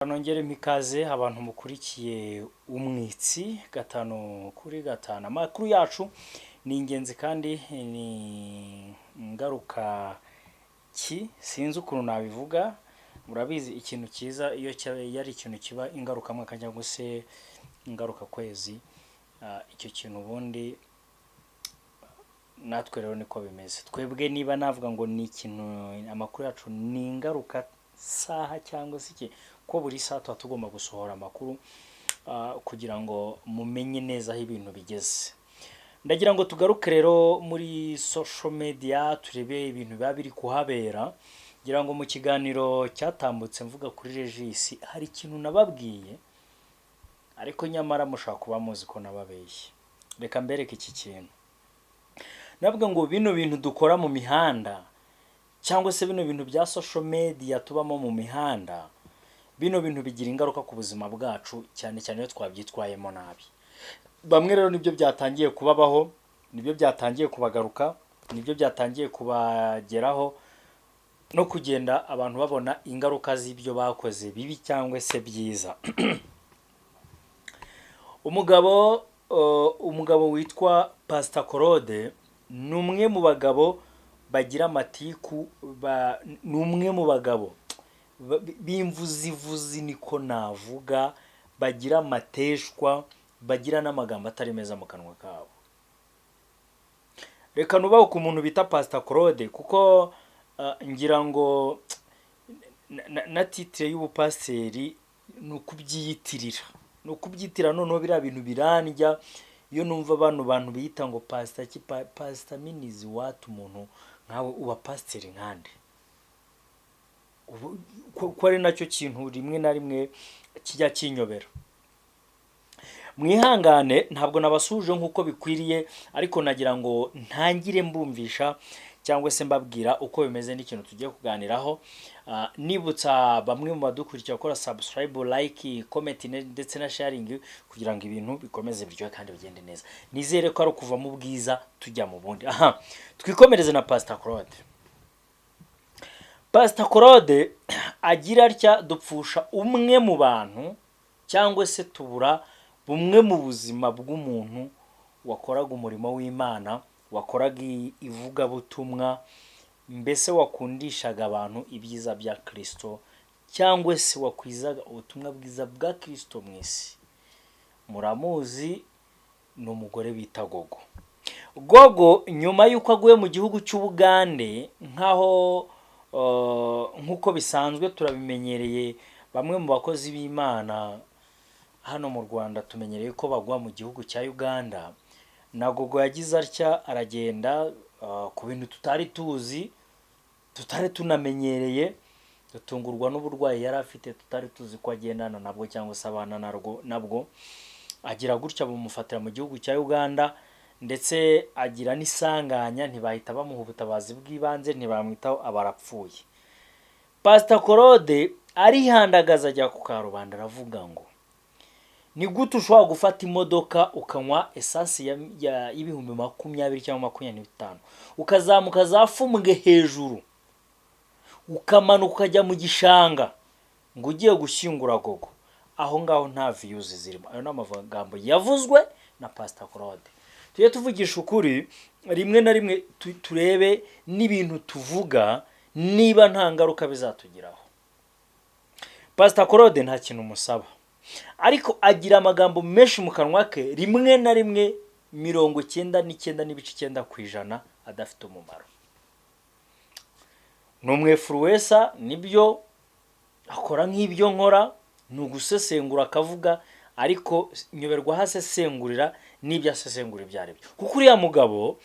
Nongere mpa ikaze abantu mukurikiye Umwitsi 5 kuri 5. Amakuru yacu ni ingenzi kandi ni ngaruka ki, sinzi ukuntu nabivuga. Murabizi, ikintu cyiza iyo iyo ari ikintu kiba ingarukamwaka cyangwa se ingarukakwezi, icyo kintu ubundi natwe rero niko bimeze. Twebwe niba navuga ngo ni ikintu, amakuru yacu ni ingaruka saha cyangwa se iki, ko buri saha tuba tugomba gusohora amakuru kugira ngo mumenye neza aho ibintu bigeze. Ndagira ngo tugaruke rero muri social media, turebe ibintu biba biri kuhabera. Ngira ngo mu kiganiro cyatambutse mvuga kuri Regis hari ikintu nababwiye, ariko nyamara mushobora kuba muzi ko nababeshye. Reka mbereke iki kintu. Navuga ngo bino bintu dukora mu mihanda, cyangwa se bino bintu bya social media tubamo mu mihanda, bino bintu bigira ingaruka ku buzima bwacu, cyane cyane iyo twabyitwayemo nabi. Bamwe rero nibyo byatangiye kubabaho, nibyo byatangiye kubagaruka, nibyo byatangiye kubageraho, no kugenda abantu babona ingaruka z'ibyo bakoze bibi cyangwa se byiza. Umugabo witwa Pastor Claude ni umwe mu bagabo bagira amatiku, ni umwe mu bagabo b'imvuzivuzi niko navuga, bagira amateshwa, bagira n'amagambo atari meza mu kanwa kabo. Reka nubahe ku muntu bita Pastor Claude, kuko ngira ngo na titre y'ubupasiteri ni ukubyiyitirira, ni ukubyitirira. Noneho biriya bintu birandya iyo numva bano bantu biyita ngo pastor ki, pastor means what? Umuntu nkawe uba pasiteri nkande? Ko ari nacyo kintu rimwe na rimwe kijya kinyobera. Mwihangane, ntabwo nabasuhuje nk'uko bikwiriye, ariko nagira ngo ntangire mbumvisha cyangwa se mbabwira uko bimeze n'ikintu tugiye kuganiraho. Nibutsa bamwe mu badukurikira gukora subscribe, like, comment ndetse na sharing kugira ngo ibintu bikomeze biryohe kandi bigende neza. Nizere ko ari ukuva mu bwiza tujya mu bundi. Aha twikomereze na Pastor Claude. Pastor Claude agira atya, dupfusha umwe mu bantu cyangwa se tubura bumwe mu buzima bw'umuntu wakoraga umurimo w'Imana, wakoraga ivugabutumwa, mbese wakundishaga abantu ibyiza bya Kirisito, cyangwa se wakwizaga ubutumwa bwiza bwa Kirisito mu isi. Muramuzi, ni umugore bita Gogo. Gogo nyuma y'uko aguye mu gihugu cy'Ubugande, nk'aho nk'uko bisanzwe turabimenyereye, bamwe mu bakozi b'Imana hano mu Rwanda tumenyereye ko bagwa mu gihugu cya Uganda. Na Gogo yagize atya aragenda, ku bintu tutari tuzi, tutari tunamenyereye, dutungurwa n'uburwayi yari afite tutari tuzi ko agendana nabwo cyangwa se abana narwo nabwo. Agira gutya bumufatira mu gihugu cya Uganda, ndetse agira n'isanganya, ntibahita bamuha ubutabazi bw'ibanze, ntibamwitaho, aba arapfuye. Pastor Claude arihandagaza ajya ku karubanda, aravuga ngo ni gute ushobora gufata imodoka ukanywa esansi y'ibihumbi 20 cyangwa 25, ukazamuka za Fumbwe hejuru, ukamanuka ukajya mu gishanga ngo ugiye gushyingura Gogo? Aho ngaho nta views zirimo. Ayo ni amagambo yavuzwe na Pastor Claude. Tujye tuvugisha ukuri rimwe na rimwe, turebe n'ibintu tuvuga niba nta ngaruka bizatugiraho. Pastor Claude nta kintu musaba, ariko agira amagambo menshi mu kanwa ke, rimwe na rimwe 99.9% adafite umumaro. Ni umu influencer, nibyo, akora nk'ibyo nkora, ni ugusesengura akavuga, ariko nyoberwa aho asesengurira n'ibyo asesengura ibyo ari byo, kuko uriya mugabo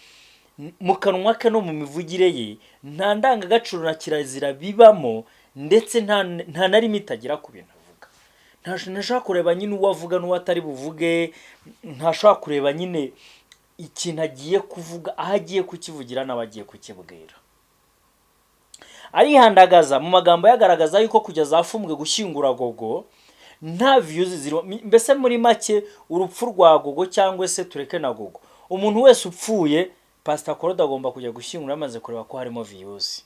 mu kanwa ke no mu mivugire ye nta ndangagaciro na kirazira bibamo, ndetse nta na rimwe itagira ku bintu avuga. Ntashobora kureba nyine uwo avuga n'uwo atari buvuge, ntashobora kureba nyine ikintu agiye kuvuga, aho agiye kukivugira n'abo agiye kukibwira. Arihandagaza mu magambo yagaragaza yuko kujya za Fumbwe gushyingura Gogo nta views zirimo. Mbese muri make, urupfu rwa Gogo, cyangwa se tureke na Gogo, umuntu wese upfuye, Pastor Claude agomba kujya gushyingura yamaze kureba ko harimo views.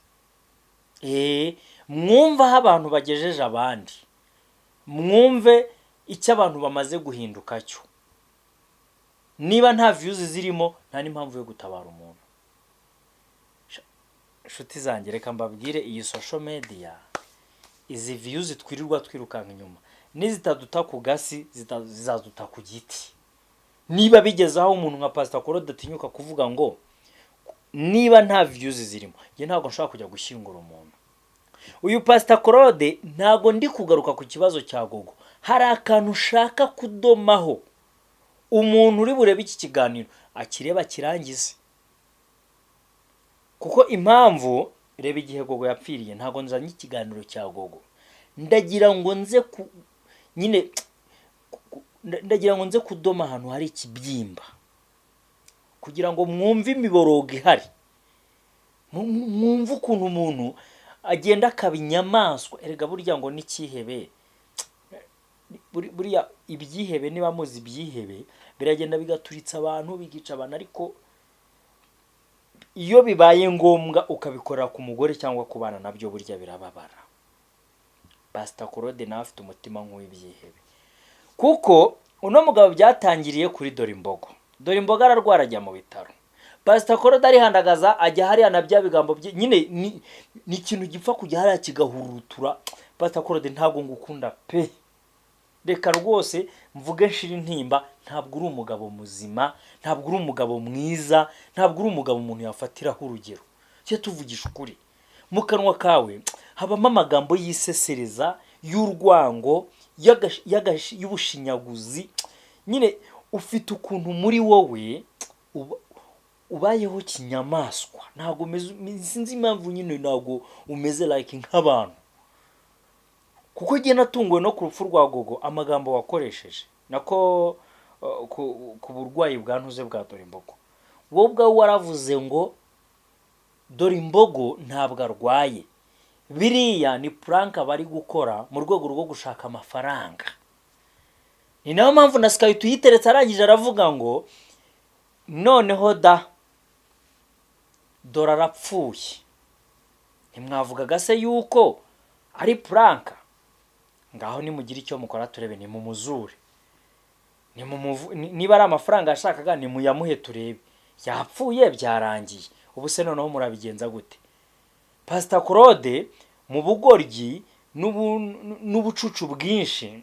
Mwumva aho abantu bagejeje abandi. Mwumve icyo abantu bamaze guhinduka cyo. Niba nta views zirimo, nta n'impamvu yo gutabara umuntu. Inshuti zanjye, reka mbabwire, iyi social media, izi views twirirwa twirukanka inyuma, nizitaduta ku gasi, zizaduta ku giti. Niba bigeze aho umuntu nka Pastor Claude atinyuka kuvuga ngo niba nta views zirimo, njye ntabwo nshobora kujya gushyingura umuntu. Uyu Pastor Claude, ntabwo ndi kugaruka ku kibazo cya Gogo, hari akantu ushaka kudomaho. Umuntu uri burebe iki kiganiro akireba akirangize, kuko impamvu, reba igihe Gogo yapfiriye, ntabwo nzanye ikiganiro cya Gogo. Ndagira ngo nze ku nyine ndagira ngo nze kudoma ahantu hari ikibyimba kugira ngo mwumve imiborogo ihari, mwumve ukuntu umuntu agenda akaba inyamaswa. Erega burya ngo n'ikihebe, buriya ibyihebe, niba muzi ibyihebe, biragenda bigaturitsa abantu, bikica abantu, ariko iyo bibaye ngombwa ukabikorera ku mugore cyangwa ku bana, nabyo burya birababara. Pastor Claude nawe afite umutima nk'uw'ibyihebe, kuko uno mugabo byatangiriye kuri Dore Imbogo. Dore Imbogo ararwara, ajya mu bitaro. Pastor Claude arihandagaza, ajya hariya na bya bigambo bye nyine, ni ikintu gipfa kujya hariya kigahurutura. Pastor Claude, ntabwo ngukunda pe. Reka rwose mvuge nshira intimba, ntabwo uri umugabo muzima, ntabwo uri umugabo mwiza, ntabwo uri umugabo umuntu yafatiraho urugero. Tujye tuvugisha ukuri, mu kanwa kawe habamo amagambo yisesereza, y'urwango, y'ubushinyaguzi. Nyine ufite ukuntu muri wowe ubayeho kinyamaswa. Ntabwo umeze, sinzi impamvu nyine, ntabwo umeze like nk'abantu, kuko njye natunguwe no ku rupfu rwa Gogo, amagambo wakoresheje, nako ku burwayi bwa ntuze bwa Dore Imbogo. Wowe ubwawe waravuze ngo Dore Imbogo ntabwo arwaye, biriya ni prank bari gukora mu rwego rwo gushaka amafaranga. Ni nayo mpamvu na Sky tuyiteretse, arangije aravuga ngo noneho da, dore arapfuye, ntimwavugaga se yuko ari prank? Ngaho nimugire icyo mukora turebe, nimumuzure. Niba ari amafaranga yashakaga, nimuyamuhe turebe, yapfuye byarangiye. Ubu se noneho murabigenza gute? Pastor Claude, mu bugoryi n'ubucucu bwinshi,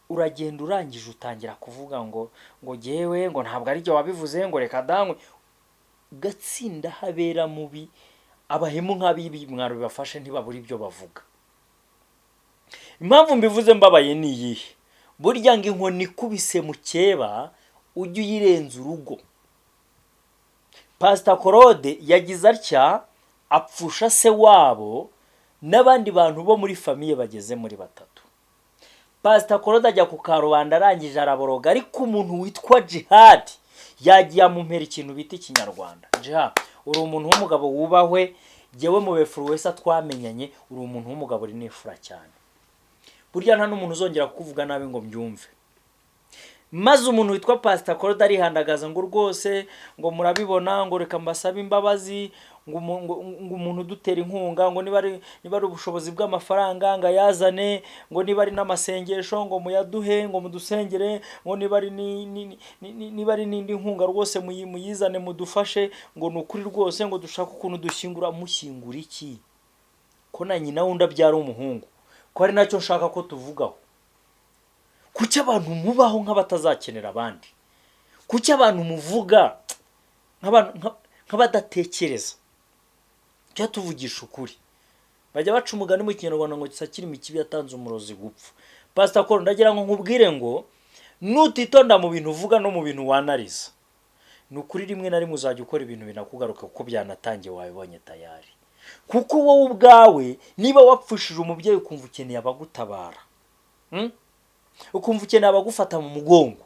uragenda urangije utangira kuvuga ngo jyewe ngo ntabwo ari jye wabivuze, ngo reka danywe gatsinda habera mubi. Abahemu nk'abibi mwaro bibafashe, ntibabura ibyo bavuga. Impamvu mbivuze mbabaye ni iyihe? Burya ngo inkoni ikubise mukeba ujye uyirenza urugo. Pastor Claude yagize atya apfusha se wabo n'abandi bantu bo muri famille bageze muri batatu. Pastor Claude ajya ku karubanda, arangije araboroga, ariko umuntu witwa Jihad yagiye amumpera ikintu bita ikinyarwanda. Jihad, uri umuntu w'umugabo wubahwe. Jyewe mu befuru wese twamenyanye, uri umuntu w'umugabo, uri n'imfura cyane. Burya nta n'umuntu uzongera kukuvuga nabi ngo mbyumve. Maze umuntu witwa Pastor Claude arihandagaza ngo rwose ngo murabibona, ngo reka mbasabe imbabazi, ngo umuntu udutera inkunga, ngo niba ari ubushobozi bw'amafaranga ngo ayazane, ngo niba ari n'amasengesho ngo muyaduhe, ngo mudusengere, ngo niba ari n'indi nkunga rwose muyizane mudufashe, ngo ni ukuri rwose ngo dushake ukuntu dushyingura. Mushyingura iki, ko na nyina wundi abyara umuhungu? Ko ari nacyo nshaka ko tuvugaho. Kuki abantu mubaho nk'abatazakenera abandi? Kuki abantu muvuga nk'abadatekereza? Tujya tuvugisha ukuri. Bajya baca umugani mu Kinyarwanda ngo gisakire imikibi yatanze umurozi gupfa. Pastor Claude, ndagira ngo nkubwire ngo nutitonda mu bintu uvuga no mu bintu wanariza, ni ukuri rimwe na rimwe uzajya ukora ibintu binakugaruka, kuko byanatangiye, wabibonye tayari. Kuko wowe ubwawe niba wapfushije umubyeyi ukumva ukeneye abagutabara, Ukumva ukeneye abagufata mu mugongo,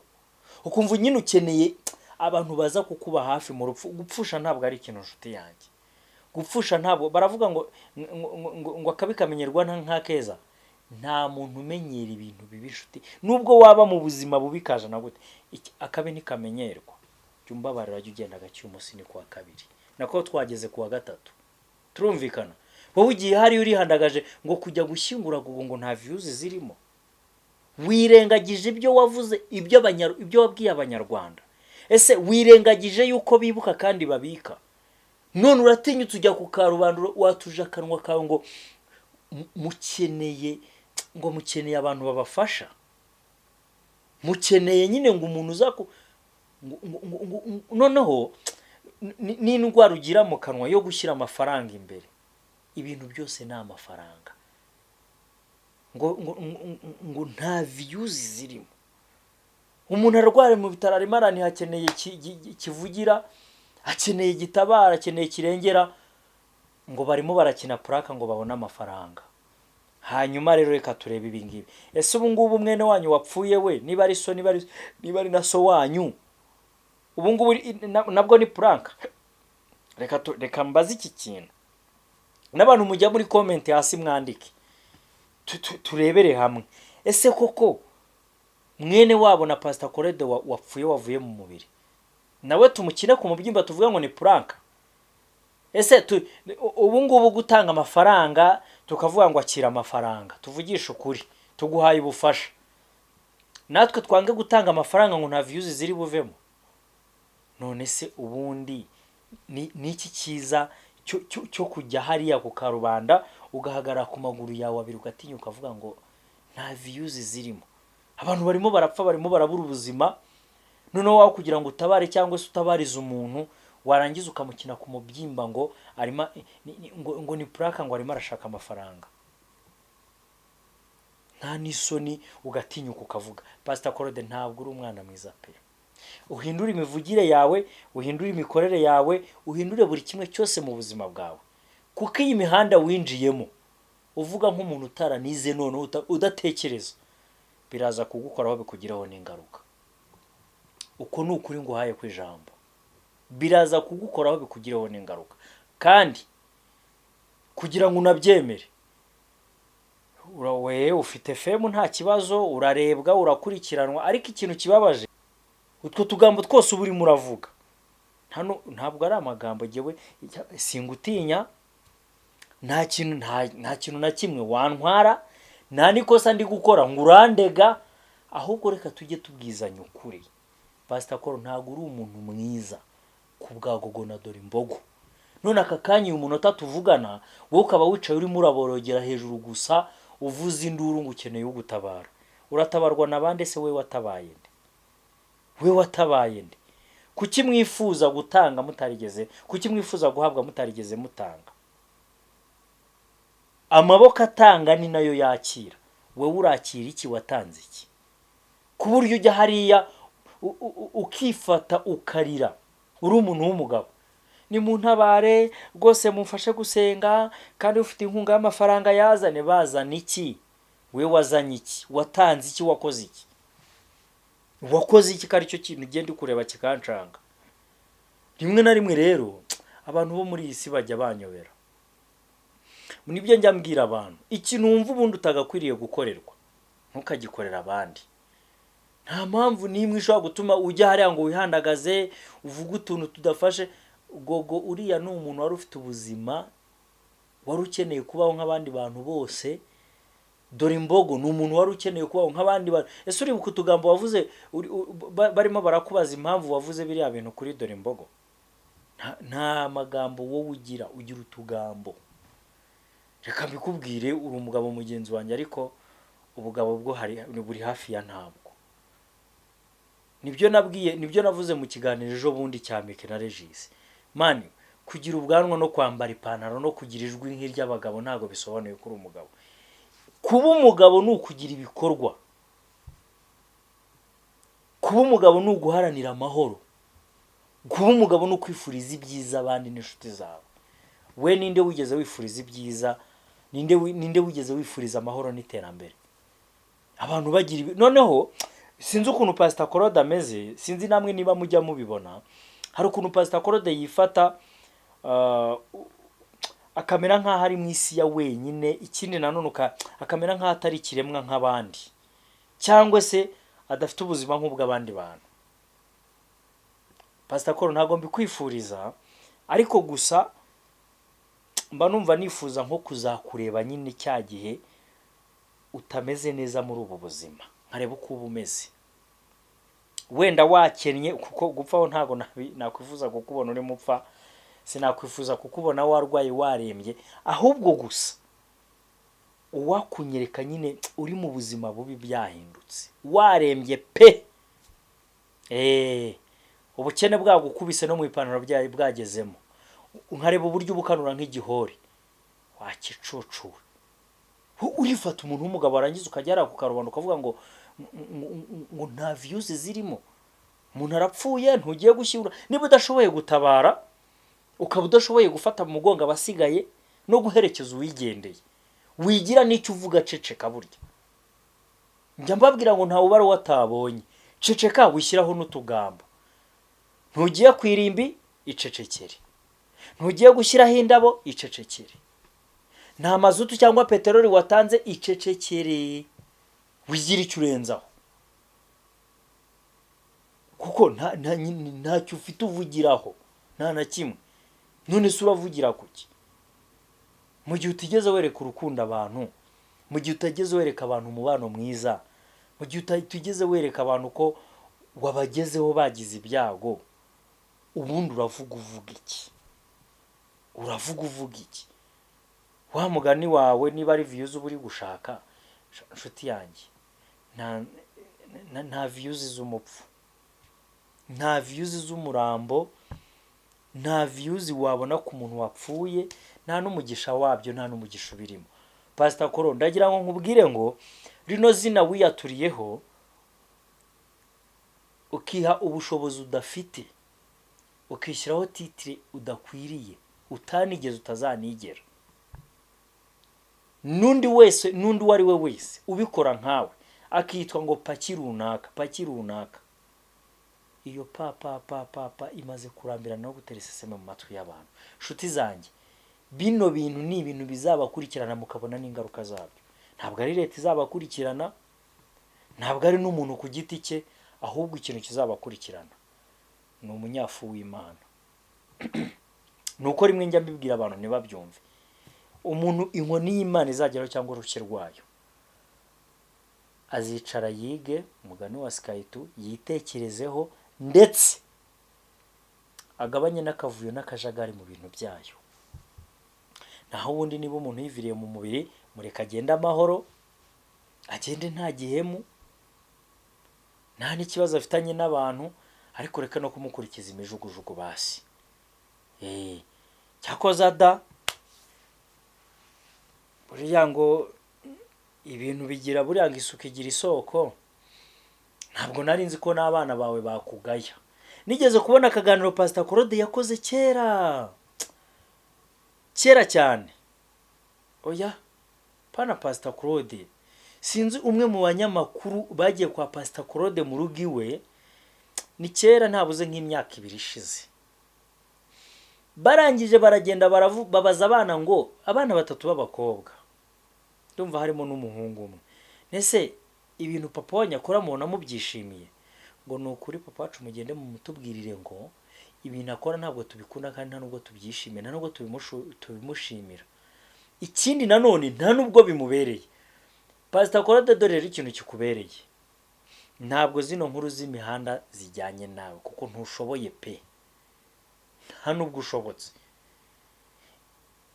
ukumva nyine ukeneye abantu baza kukuba hafi mu rupfu. Gupfusha ntabwo ari ikintu, nshuti yanjye. Gupfusha ntabwo, baravuga ngo akabi kamenyerwa nk'akeza. Nta muntu umenyera ibintu bibi, inshuti. Nubwo waba mu buzima bubi kaje na gute, akabi ntikamenyerwa. Jya umbabarira, jya ugenda gake. Umunsi ni kuwa kabiri, nako twageze kuwa gatatu, turumvikana. Wowe ugiye hariya urihandagaje ngo kujya gushyingura ngo nta views zirimo. Wirengagije ibyo wavuze, ibyo wabwiye Abanyarwanda? Ese wirengagije yuko bibuka kandi babika? None uratinyutse ujya ku karubanda, watuje akanwa kawe ngo mukeneye, ngo mukeneye abantu babafasha, mukeneye nyine ngo umuntu uza ku noneho n'indwara ugira mu kanwa yo gushyira amafaranga imbere. Ibintu byose ni amafaranga, ngo nta views zirimo. Umuntu arwara mu bitaro, arimo araniha, akeneye kivugira, akeneye gitabara, akeneye kirengera, ngo barimo barakina prank ngo babone amafaranga. Hanyuma rero reka turebe ibi ngibi. Ese ubu ngubu mwene wanyu wapfuye we, niba ari so, niba ari na so wanyu, ubu ngubu nabwo ni prank? Reka mbaze iki kintu n'abantu mujya muri comment hasi mwandike, turebere hamwe. Ese koko mwene wabo na Pasita Claude wapfuye, wavuye mu mubiri, nawe tumukine ku mubyimba tuvuge ngo ni prank? Ese ubu ngubu gutanga amafaranga tukavuga ngo akira amafaranga, tuvugishe ukuri, tuguhaye ubufasha, natwe twange gutanga amafaranga ngo nta views ziri buvemo? None se ubundi ni iki cyiza cyo kujya hariya ku karubanda, ugahagarara ku maguru yawe abiri, ugatinya ukavuga ngo nta views zirimo? Abantu barimo barapfa, barimo barabura ubuzima, noneho wawe kugira ngo utabare cyangwa se utabarize umuntu, warangiza ukamukina ku mubyimba ngo arimo ngo ni prank, ngo arimo arashaka amafaranga. Nta n'isoni, ugatinyuka ukavuga. Pasita Claude, ntabwo uri umwana mwiza pe. Uhindure imivugire yawe, uhindure imikorere yawe, uhindure buri kimwe cyose mu buzima bwawe, kuko iyi mihanda winjiyemo uvuga nk'umuntu utaranize, noneho udatekereza, biraza kugukoraho bikugiraho n'ingaruka. Uko ni ukuri nguhaye ku ijambo, biraza kugukoraho bikugireho n'ingaruka. Kandi kugira ngo unabyemere, we ufite fame, nta kibazo, urarebwa, urakurikiranwa, ariko ikintu kibabaje, utwo tugambo twose uba urimo uravuga hano ntabwo ari amagambo. Jyewe singutinya, nta kintu na kimwe wantwara, nta n'ikosa ndi gukora ngo urandega. Ahubwo reka tujye tubwizanya ukuri. Pasita Koro, ntabwo uri umuntu mwiza ku bwa Gogo na Dore Imbogo. None aka kanya, uyu munota tuvugana, wowe ukaba wicaye urimo uraborogera hejuru gusa, uvuza induru ngo ukeneye ugutabara. Uratabarwa na bande se? We watabaye nde? We watabaye nde? Kuki mwifuza gutanga mutarigeze, kuki mwifuza guhabwa mutarigeze mutanga? Amaboko atanga ni nayo yakira. Wowe urakira iki? Watanze iki ku buryo ujya hariya ukifata ukarira, uri umuntu w'umugabo? Ni mu ntabare rwose, mumfashe gusenga, kandi ufite inkunga y'amafaranga yazane. Bazana iki? We wazanye iki? Watanze iki? Wakoze iki? Wakoze iki, ko aricyo kintu ugenda kureba kikancanga rimwe na rimwe? Rero abantu bo muri iyi si bajya banyobera. Nibyo njya mbwira abantu: ikintu wumva ubundi utagakwiriye gukorerwa, ntukagikorera abandi. Nta mpamvu n'imwe ishobora gutuma ujya hariya ngo wihandagaze, uvuge utuntu tudafashe. Gogo uriya ni umuntu wari ufite ubuzima, wari ukeneye kubaho nk'abandi bantu bose. Dore Imbogo ni umuntu wari ukeneye kubaho nk'abandi bantu. Ese uribuka utugambo wavuze barimo barakubaza impamvu wavuze biriya bintu kuri Dore Imbogo? Nta magambo wowe ugira, ugira utugambo. Reka mbikubwire, uri umugabo mugenzi wanjye, ariko ubugabo bwo hari buri hafi ya ntabwo. Nibyo nabwiye, nibyo navuze mu kiganiro ejo bundi cya Mike na Regis. Man, kugira ubwanwa no kwambara ipantaro no kugira ijwi nk'iry'abagabo ntabwo bisobanuye ko uri umugabo. Kuba umugabo ni ukugira ibikorwa. Kuba umugabo ni uguharanira amahoro. Kuba umugabo ni ukwifuriza ibyiza abandi n'inshuti zawe. We ninde wigeze wifuriza ibyiza? Ninde wigeze wifuriza amahoro n'iterambere abantu bagira ibi? Noneho sinzi ukuntu Pasita Claude ameze, sinzi namwe niba mujya mubibona. Hari ukuntu Pasita Claude yifata, akamera nk'aho ari mu isi ya wenyine. Ikindi nanone akamera nk'aho atari ikiremwa nk'abandi, cyangwa se adafite ubuzima nk'ubw'abandi bantu. Pasita Koro, ntabwo mbikwifuriza, ariko gusa mba numva nifuza nko kuzakureba nyine cya gihe utameze neza muri ubu buzima, Nkareba uko uba umeze, wenda wakennye, kuko gupfaho ntabwo nakwifuza kukubona urimo upfa, sinakwifuza kukubona warwaye, warembye, ahubwo gusa uwakunyereka nyine uri mu buzima bubi, byahindutse, warembye pe, ubukene bwagukubise no mu ipantaro bwagezemo, nkareba uburyo ubukanura nk'igihori wakicucuwe. Urifata umuntu w'umugabo, warangiza ukajya hariya ku karubanda ukavuga ngo nta views zirimo. Umuntu arapfuye, ntugiye gushyingura. Niba udashoboye gutabara, ukaba udashoboye gufata mu mugongo abasigaye no guherekeza uwigendeye, wigira n'icyo uvuga, ceceka. Burya njya mbabwira ngo ntawe ubara uwo atabonye. Ceceka, wishyiraho n'utugambo. Ntugiye ku irimbi, icecekere. Ntugiye gushyiraho indabo, icecekere. Nta mazutu cyangwa peteroli watanze, icecekere, wigira icyo urenzaho, kuko ntacyo ufite uvugiraho, nta na kimwe. None se uravugira kuki mu gihe utigeze wereka urukundo abantu, mu gihe utigeze wereka abantu umubano mwiza, mu gihe utigeze wereka abantu ko wabagezeho bagize ibyago? Ubundi uravuga uvuga iki? Uravuga uvuga iki? Wa mugani wawe, niba ari views uba uri gushaka, nshuti yanjye, nta views z'umupfu, nta views z'umurambo, nta views wabona ku muntu wapfuye, nta n'umugisha wabyo, nta n'umugisha ubirimo. Pasita Koro, ndagira ngo nkubwire ngo rino zina wiyaturiyeho, ukiha ubushobozi udafite, ukishyiraho titre udakwiriye, utanigeze, utazanigera, n'undi wese, n'undi uwo ari we wese ubikora nkawe akitwa ngo paki runaka, paki runaka, iyo pa pa pa pa pa imaze kurambirana no gutera iseseme mu matwi y'abantu. Nshuti zanjye, bino bintu ni ibintu bizabakurikirana, mukabona n'ingaruka zabyo. Ntabwo ari leta izabakurikirana, ntabwo ari n'umuntu ku giti cye, ahubwo ikintu kizabakurikirana ni umunyafu w'Imana. Ni uko rimwe njya mbibwira abantu ntibabyumve. Umuntu inkoni y'Imana izageraho cyangwa urushyi rwayo, azicara yige umugani wa Skayitu, yitekerezeho, ndetse agabanye n'akavuyo n'akajagari mu bintu byayo. Naho ubundi, niba umuntu yiviriye mu mubiri, mureka agende amahoro, agende nta gihemu, nta n'ikibazo afitanye n'abantu, ariko reka no kumukurikiza imijugujugu basi. Cyakoza da, buriya ngo ibintu bigira, buriya ngo isuku igira isoko. Ntabwo nari nzi ko n'abana bawe bakugaya. Nigeze kubona akaganiro Pasita Claude yakoze kera, kera cyane. Oya, pana Pasita Claude, sinzi, umwe mu banyamakuru bagiye kwa Pasita Claude mu rugo iwe, ni kera, ntabuze nk'imyaka 2 ishize. Barangije baragenda babaza abana, ngo abana batatu b'abakobwa, ndumva harimo n'umuhungu umwe: "Ese ibintu papa wanyu akora mubona mubyishimiye?" Ngo: "Ni ukuri papa wacu mugende mumutubwirire ngo ibintu akora ntabwo tubikunda, kandi nta nubwo tubyishimiye, nta nubwo tubimushimira. Ikindi nanone, nta nubwo bimubereye." Pasita Claude, dore rero ikintu kikubereye: ntabwo zino nkuru z'imihanda zijyanye nawe, kuko ntushoboye pe, nta nubwo ushobotse.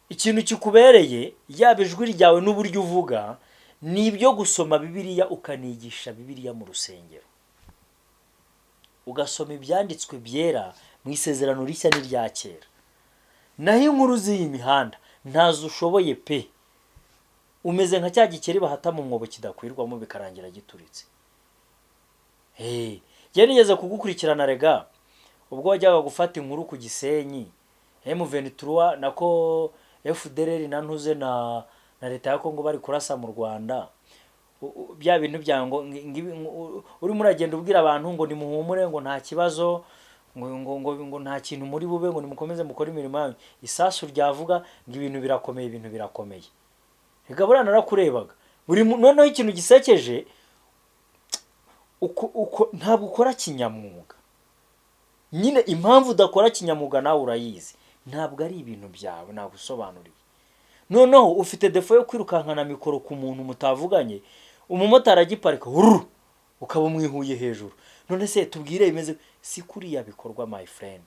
Ikintu kikubereye, yaba ijwi ryawe n'uburyo uvuga, ni ibyo gusoma Bibiliya, ukanigisha Bibiliya mu rusengero, ugasoma ibyanditswe byera mu Isezerano Rishya n'irya Kera. Naho inkuru z'iyi mihanda ntazo ushoboye pe. Umeze nka cya gikeri bahata mu mwobo kidakwirwamo, bikarangira gituritse. Hey, njye nigeze kugukurikirana rega, ubwo wajyaga gufata inkuru ku Gisenyi, M23 nako FDLR na ntuze na leta ya Kongo bari kurasa mu Rwanda. Bya bintu bya ngo urimo uragenda ubwira abantu ngo nimuhumure, ngo nta kibazo, ngo nta kintu muri bube, ngo nimukomeze mukore imirimo yanyu. Isasu ryavuga ngo ibintu birakomeye, ibintu birakomeye. Rega buriya narakurebaga buri noneho ikintu gisekeje, uko ntabwo ukora kinyamwuga nyine. Impamvu udakora kinyamwuga nawe urayizi, ntabwo ari ibintu byawe, nagusobanuriye. Noneho ufite défaut yo kwirukankana mikoro ku muntu mutavuganye. Umumotari agiparika, hururu. Ukaba umwihuye hejuru. None se tubwire, bimeze si kuriya bikorwa, my friend.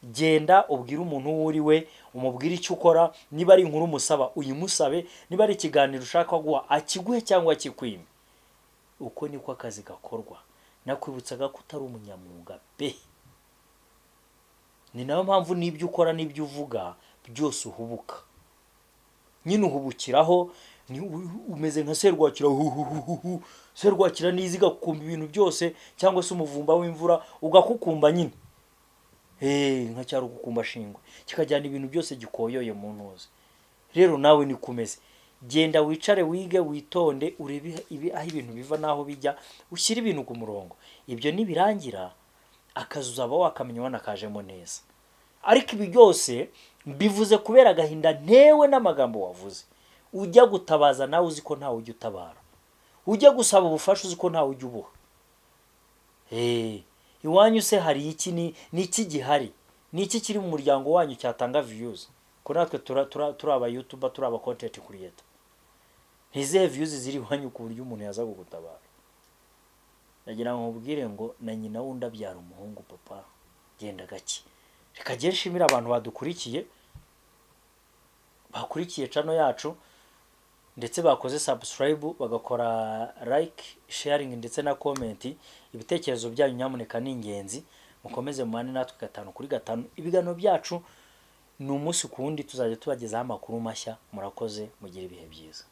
Genda ubwire umuntu uwo uri we, umubwire icyo ukora. Niba ari inkuru umusaba, uyimusabe. Niba ari ikiganiro ushaka guha, akiguhe cyangwa akikwime. Uko niko akazi gakorwa. Nakwibutsaga ko utari umunyamwuga pe. Ni nayo mpamvu n'ibyo ukora n'ibyo uvuga byose uhubuka nyine, uhubukiraho. Umeze nka serwakira, huhuhuhu. Serwakira niza igakumba ibintu byose, cyangwa se umuvumba w'imvura ugakukumba nyine. Nka cya rukukumba shingwe kikajyana ibintu byose gikoyoye mu ntuzi. Rero nawe niko umeze. Genda wicare, wige, witonde, urebe aho ibintu biva n'aho bijya, ushyire ibintu ku murongo. Ibyo nibirangira, akazi uzaba wakamenya wanakajemo neza. Ariko ibi byose mbivuze kubera agahinda ntewe n'amagambo wavuze. Ujya gutabaza nawe uzi ko ntawe ujya utabara, ujya gusaba ubufasha uzi ko ntawe ujya ubuha. Iwanyu se hari iki? Ni iki gihari? Ni iki kiri mu muryango wanyu cyatanga views? Ko natwe turi aba YouTuber, turi aba content creator, ntizihe views ziri iwanyu ku buryo umuntu yaza kugutabara? Ndagira ngo nkubwire ngo na nyina wundi abyara umuhungu. Papa, genda gake. Reka njye nshimire abantu badukurikiye, bakurikiye channel yacu, ndetse bakoze subscribe, bagakora like, sharing ndetse na comment. Ibitekerezo byanyu nyamuneka ni ingenzi. Mukomeze mubane natwe gatanu kuri gatanu. Ibiganiro byacu ni umunsi ku wundi, tuzajya tubagezaho amakuru mashya. Murakoze, mugire ibihe byiza.